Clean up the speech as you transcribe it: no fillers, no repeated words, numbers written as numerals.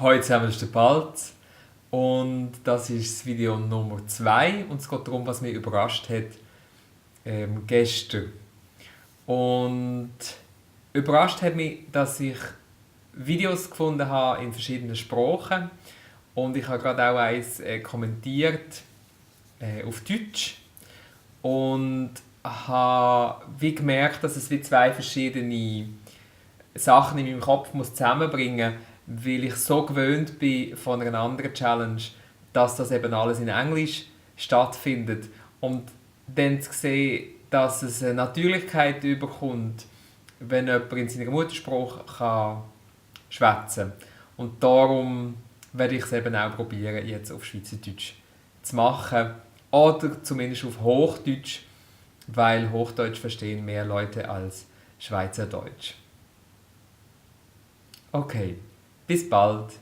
Hallo zusammen, das ist der Balz und das ist das Video Nummer 2 und es geht darum, was mich überrascht hat gestern. Und überrascht hat mich, dass ich Videos gefunden habe in verschiedenen Sprachen und ich habe gerade auch eins kommentiert auf Deutsch und habe wie gemerkt, dass es wie zwei verschiedene Sachen in meinem Kopf muss zusammenbringen muss, weil ich so gewöhnt bin von einer anderen Challenge, dass das eben alles in Englisch stattfindet. Und dann zu sehen, dass es eine Natürlichkeit überkommt, wenn jemand in seiner Muttersprache kann schwätzen kann. Und darum werde ich es eben auch probieren, jetzt auf Schweizerdeutsch zu machen. Oder zumindest auf Hochdeutsch, weil Hochdeutsch verstehen mehr Leute als Schweizerdeutsch. Okay, bis bald.